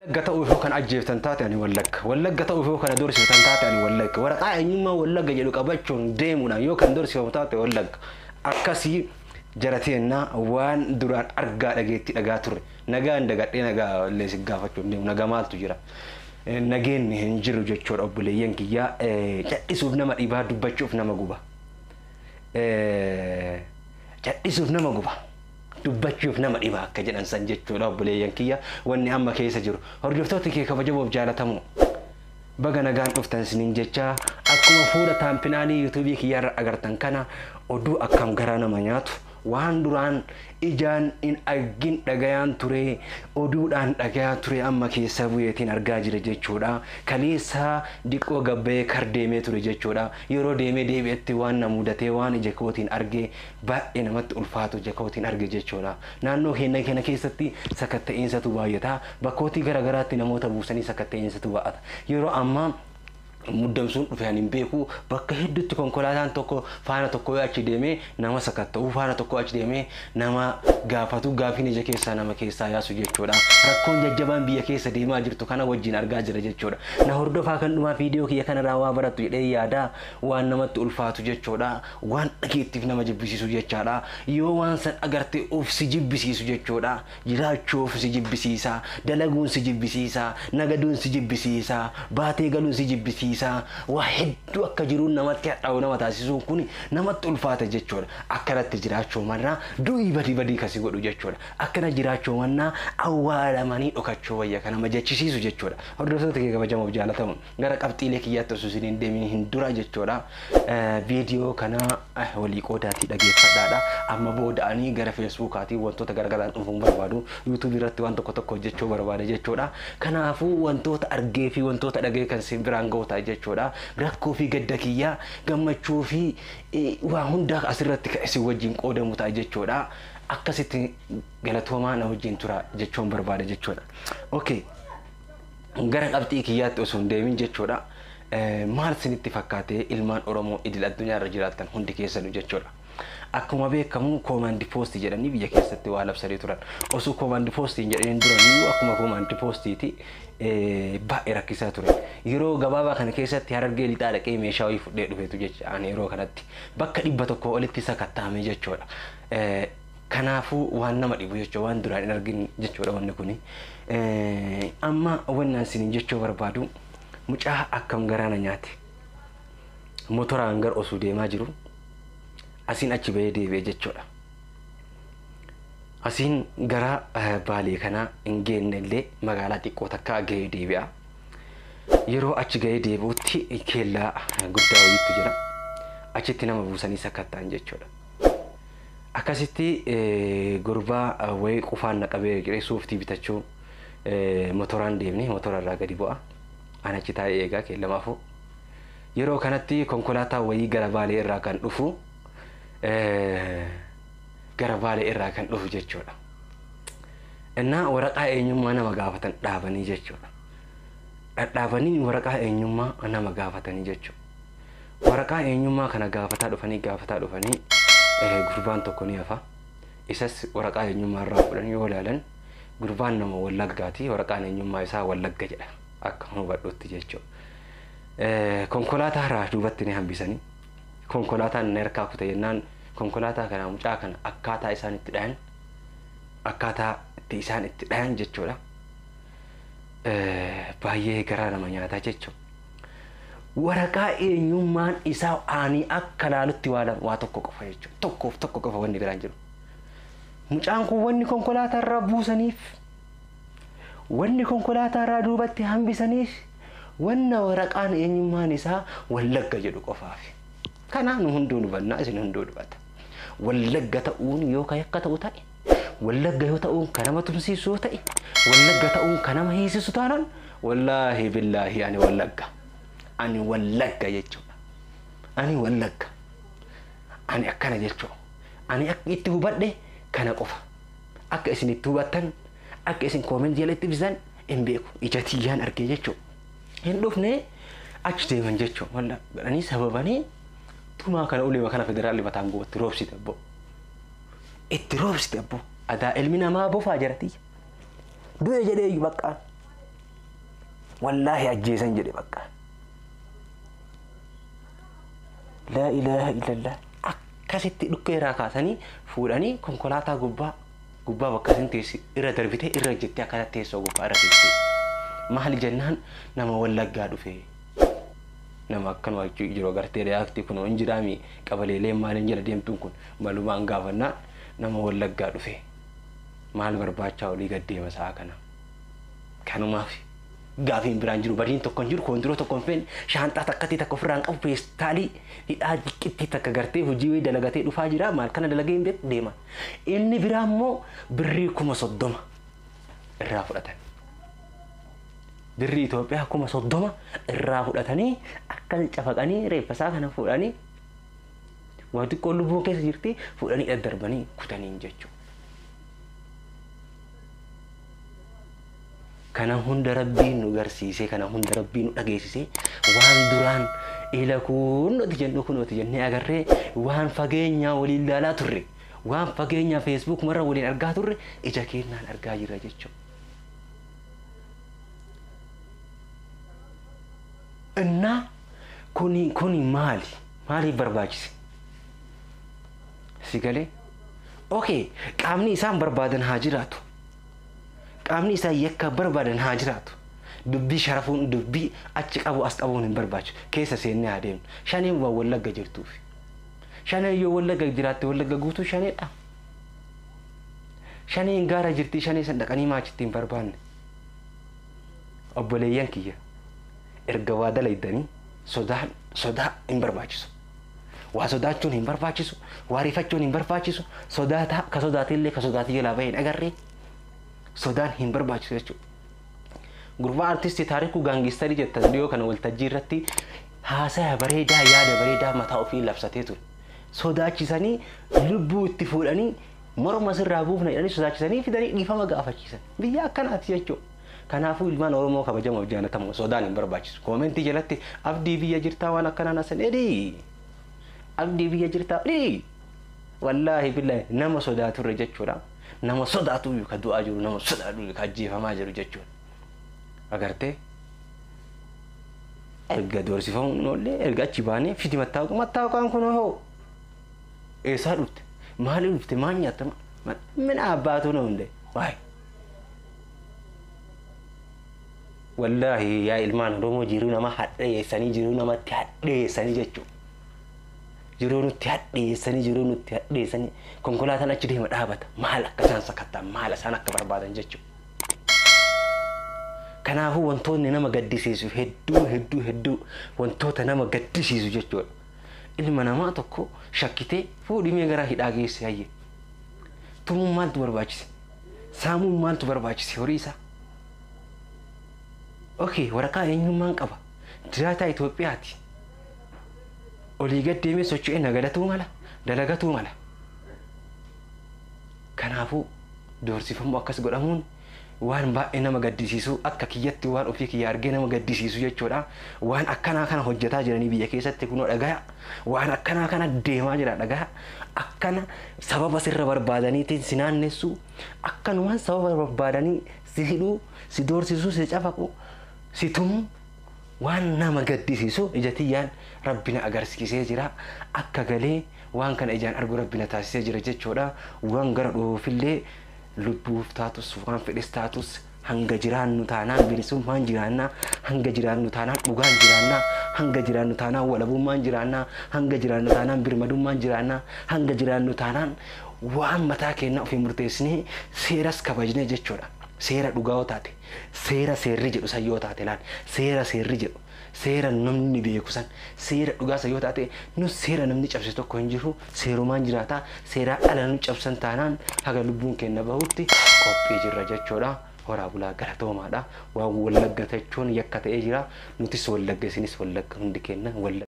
Wallagga ta'uuf yoo kan ajjeeftan taate ani Wallagga. Wallagga ta'uuf yoo kan doorsiftan taate ani Wallagga. Waraqaa eenyummaa Wallagga jedhu qabachuun deemuudhaan yoo kan doorsifamu taate Wallagga. Akkasii jarateennaa waan duraan argaa dhageetti dhagaa turre. Nagaan dagadhee nagaa illee si gaafachuun deemu, nagaa maaltu jira? Nageenni hin jiru jechuudha, obboleeyyan kiyyaa. Cadhisuuf nama dhibaa, dubbachuuf nama guba. Cadhisuuf nama guba, dubbachuuf nama dhiba akka jedhan san jechuudha, obboleeyyan kiyya, wanni amma keessa jiru. Hordoftoota kee kabajamoof jaalatamu, baga nagaan dhuftan isiniin jecha. Akkuma fuula thumbnailii YouTubeii kiyyaarra agartan kana, oduu akkam garaa nama nyaatu, waan duraan ijaan hin argin dhagayaan ture, oduudhaan dhagayaa ture, amma keessa bu'eetiin argaa jira jechuudha. Kaleessa diqqoo gabbayee kar deemee ture jechuudha. Yeroo deemee deebi'etti waan na mudatee, waan ija kootiin argee baay'ee namatti ulfaatu ija kootiin arge jechuudha. Naannoo keenya kana keessatti sakatta'iinsatu baay'ata. Bakkootii garaagaraatti namoota buusanii sakatta'iinsatu baay'ata. Yeroo ammaa muddamsuun dhufe ani hin beeku, bakka hedduutti konkolaataan tokko faana tokko yoo achi deemee nama sakatta'u, faana tokko achi deemee nama gaafatu, gaafiin ija keessaa nama keessaa yaasu jechuudha. Rakkoon jajjabaan biyya keessa deemaa jirtu kana wajjin argaa jira jechuudha. Na hordofaa kan dhumaa viidiyoo kiyya kanarraa waa barattu jedhee yaada. Waan namatti ulfaatu jechuudha. Waan dhageettiif nama jibbisiisu jechaadha. Yoo waan san agarte of si jibbisiisu jechuudha. Jiraachuuf si jibbisiisa. Dalaguun si jibbisiisa. Nagaduun si jibbisiisa. Baatee galuun si jibbisiisa. Waa hedduu akka jiruun namatti hadhaa'u nama taasisuun kun namatti ulfaata jechuudha. Akkanatti jiraachuu mannaa du'ii badii badii kasi godhu jechuudha. Akkana jiraachuu mannaa awwaalamanii dhokachuu wayya kan nama jechisiisu jechuudha. Hordoftoota kee kabajamoof jaalatamu, gara qabxiilee kiyyaatti osoo isin hin deemin hin dura jechuudha. Viidiyoo kana walii qoodaatii dhageeffadhaadha. Amma booda'anii gara Facebookaatiin wantoota garaagaraan dhufuun barbaadu. YouTubeii irratti waan tokko tokko hojjechuu barbaada jechuudha. Kanaafuu wantoota argee fi wantoota dhagee kan isin biraan ga'u ta'a jechuudha. Rakkoo fi gadda kiyyaa, gammachuu fi waa hundaa asirratti kan isin wajjin qoodamu ta'a jechuudha. Akkasitti galatoomaa, na wajjin tura jechuun barbaada jechuudha. Okay. Gara qabxii kiyyaatti osoo hin deemin jechuudha. Maal isinitti fakkaatee, ilmaan Oromoo idil addunyaa irra jiraattan hundi keessanuu jechuudha? Akkuma beekamu command postii jedhanii biyya keessatti waa labsanii turan. Osoo command postii hin jedhaniin duraniyyuu akkuma command postiiti baay'ee rakkisaa ture. Yeroo gabaabaa kana keessatti Harargee Lixaa dhaqee meeshaa wayii fudhee dhufeetu jecha ani yeroo kanatti bakka 100 olitti sakattaame jechuudha. Kanaafuu waan nama dhibu jechuudha, waan duraan hin argin jechuudha wanni kuni. Amma wanni ani isiniin jechuu barbaadu, mucaa akkam garaana nyaate. Motoraan gar osoo deemaa jiru asiin achi bahee deebi'e jechuudha. Asiin gara Baalee kanaa hin geenne illee magaalaa xiqqoo takka gahee deebi'a. Yeroo achi gahee deebi'utti keellaa guddaa wayiitu jira. Achitti nama buusanii sakatta'an jechuudha. Akkasitti gurbaa wayii qufaan na qabee jedhee suuftii bitachuu motoraan deemne, motorarraa gadi bu'a. Ani achi taa'ee eegaa keellamaafuu. Yeroo kanatti konkolaataa wayii gara Baalee irraa kan dhufu, gara Baalee irraa kan dhufu jechuudha. Innaa waraqaa eenyummaa nama gaafatan dhaabanii jechuudha. Dhadhaabanii waraqaa eenyummaa nama gaafatanii jechuudha. Waraqaa eenyummaa kana gaafataa dhufanii, gaafataa dhufanii, gurbaan tokko ni hafa. Isas waraqaa eenyummaa irraa fudhanii yoo ilaalan gurbaan nama Wallaggaati. Waraqaan eenyummaa isaa Wallagga jedha akka hubadhutti jechuudha. Konkolaataa irraa duubatti ni hambisanii. Konkolaataan na harkaa kute jennaan, konkolaataa kana mucaa kana akkaataa isaan itti dhayan, akkaataa itti isaan itti dhayan jechuudha. Baay'ee garaa nama nyaataa jechuudha. Waraqaa eenyummaan isaa ani akka laalutti waa tokko qofa jechuudha. Tokkoof tokko qofa, wanni biraan jiru. Mucaan kun wanni konkolaataa irraa buusaniif, wanni konkolaataa irraa duubatti hambisaniif, wanna waraqaan eenyummaan isaa Wallagga jedhu qofaaf. Kanaa nu hunduu hubannaa, isin hunduu hubata. Wallagga ta'uun yoo ka yakka ta'u ta'e, Wallagga yoo ta'uun kan nama tumsiisu yoo ta'e, Wallagga ta'uun kan nama hiisisu taanaan, wallaahi billaahi ani Wallagga. Ani Wallagga jechuudha. Ani Wallagga. Ani akkana jechuudha. Ani akka itti hubadhe kana qofa. Akka isin itti hubattan, akka isin commentii jalatti ibsitan hin beeku. Ija tiyyaan argee jechuudha. Hin dhufne, achi deeman jechuudha. Walla godhanii sababanii tumaa kana uleema kana federaalli mataan gubatti roobsite abboo. Itti roobsite abboo. Adaa ilmi namaa bofaa jira tiyya. Du'e jedhee iyyuu baqqaan. Wallaahi ajjeesan jedhe bakka. Laa ilaaha illallah. Akkasitti dhukkee irraa kaasanii fuudhanii konkolaataa gubbaa bakka isin teessi irra darbitee irra jettee akkana teessoo gubbaa irra teessee. Maali jennaan nama Wallaggaa dhufe. Nama akkanuma jiru agartee reaaktii kun hin jiraami qabaleelee maaliin jala deemtuun kun malumaan gaafannaa nama Wallaggaa dhufe. Maal barbaachaa olii gad deema sa'a kana. Kanumaaf gaafiin biraan jiru badiin tokko hin jiru koontiroo tokko hin feene shaanxaa takkatti takka ofirraa hin qabu peestaalii hidhaa jiqqittii takka gartee hojii wayii dalagatee dhufaa jira maal kana dalagee hin beeku deema. Inni biraa immoo birrii 30,000 irraa fudhatan. Birrii Itoophiyaa 30,000 irraa fudhatanii akkas cafaqanii reeffa isaa kana fuudhanii waa xiqqoo lubbuun keessa jirti fuudhanii daddarbanii kutaniin jechuudha. Kana hunda rabbiin nu garsiisee kana hunda rabbiin nu dhageessisee waan duraan ila kunuuti jennu kunuuti jennee agarree waan fageenyaa waliin ilaalaa turre waan fageenyaa feesbuuk marra waliin argaa turre ija keenyaan argaa jirra jechuudha. Innaa kuni maali? Maaliif barbaachise? Si galee? Okay, qaamni isaan barbaadan haa jiraatu. Qaamni isaan yakka barbaadan haa jiraatu. Dubbii sharafuun dubbii achi qabu as qabuun hin barbaachisu. Keessa seennee haa deemnu. Shaneen waan Wallagga jirtuuf. Shaneen yoo Wallagga jiraatte Wallagga guutuu shaneedha. Shaneen gaara jirti shanee san dhaqanii maachitti hin barbaanne. Obboleeyyan kiyya erga waa dalaydanii sodaa hin barbaachisu. Waa sodaachuun hin barbaachisu. Waa rifachuun hin barbaachisu. Sodaataa ka sodaatillee ka sodaatii jalaa bahee hin agarree. Sodaan hin barbaachisu jechuudha. Gurbaa artistii Taarikuu Gaangistarii jettan dhiyoo kana waltajjii irratti haasaya bareedaa yaada bareedaa mataa ofii labsatee ture. Sodaachisanii lubbuu itti fuudhanii morma sirraa buufna jedhanii sodaachisanii fidanii dhiifama gaafachiisan. Biyya akkanaati jechuudha. Kanaafuu ilmaan Oromoo kabajamoo jaalatamoo sodaan hin barbaachisu. Koomentii jalatti abdii biyya jirtaa waan akkanaan hasan edii. Abdii biyya jirtaa edii. Wallaahi billaahi nama sodaaturre jechuudha. Nama sodaatu ka du'aa jiru nama sodaatu ka ajjeefamaa jiru jechuudha. Agartee erga doorsifamuun oollee erga achi baanee fidi mattaawqaan kun hoo eessaa dhufte maaliif dhufte maal nyaatta mina abbaatu na hunde waay. Wallaahi yaa ilmaan Oromoo jiruu nama hadheessanii jiruu namatti hadheessanii jechuudha. Jiruu nutti hadheessanii jiruu nutti hadheessanii konkolaataan achi deema dhaabata maal akka isaan sakattaan maal isaan akka barbaadan jechuudha. Kanaafuu wantoonni nama gaddisiisu hedduu hedduu hedduu wantoota nama gaddisiisu jechuudha. Ilma namaa tokko shakkitee fuudhimee gara hidhaa geesse hayyee. Tumuun maaltu barbaachise? Saamuun maaltu barbaachise horii isaa? Okay, waraqaa eenyummaan qaba. Jiraataa Itoophiyaati. Olii gad deemee socho'ee nagadatuu mala, dalagatuu mala. Kanaafuu doorsifamuu akkas godhamuun waan baay'ee nama gaddisiisu akka kiyyatti waan ofii kiyya argee nama gaddisiisu jechuudha. Waan akkanaa kana hojjetaa jiranii biyya keessatti kunoo dhagaya. Waan akkanaa kana deemaa jira dhagaya. Akkana sababa sirra barbaadaniitiin si naannessu. Akkanumaan sababa barbaadanii si hidhuu, si doorsisuu, si cafaqu, si tumuu waan nama gaddisiisu ija tiyyaan rabbina agarsiisee jira. Akka galee waan kana ijaan argu rabbina taasisee jira jechuudha. Waan gara dhufuufillee lubbuuf taatus waan fedhes taatus hanga jiraannu taanaan bilisummaan jiraannaa hanga jiraannu taanaan dhugaan jiraannaa hanga jiraannu taanaan walabummaan jiraannaa hanga jiraannu taanaan birmadummaan jiraannaa hanga jiraannu taanaan waan mataa keenyaa ofii murteessinee seeras kabajnee jechuudha. Seera dhugaa yoo taate seera seerri jedhu san yoo taate laal seera seerri jedhu seera namni beeku san seera dhugaa san yoo taate nu seera namni cabse tokko hin jiru seerumaan jiraataa seeraa ala nu cabsan taanaan haga lubbuun keenya bahutti qophii jirra jechuudha. Horaa bulaa galatoomaadha. Waan Wallagga jechuun yakka ta'ee jira. Nutis Wallagga isinis Wallagga hundi keenya Wallagga.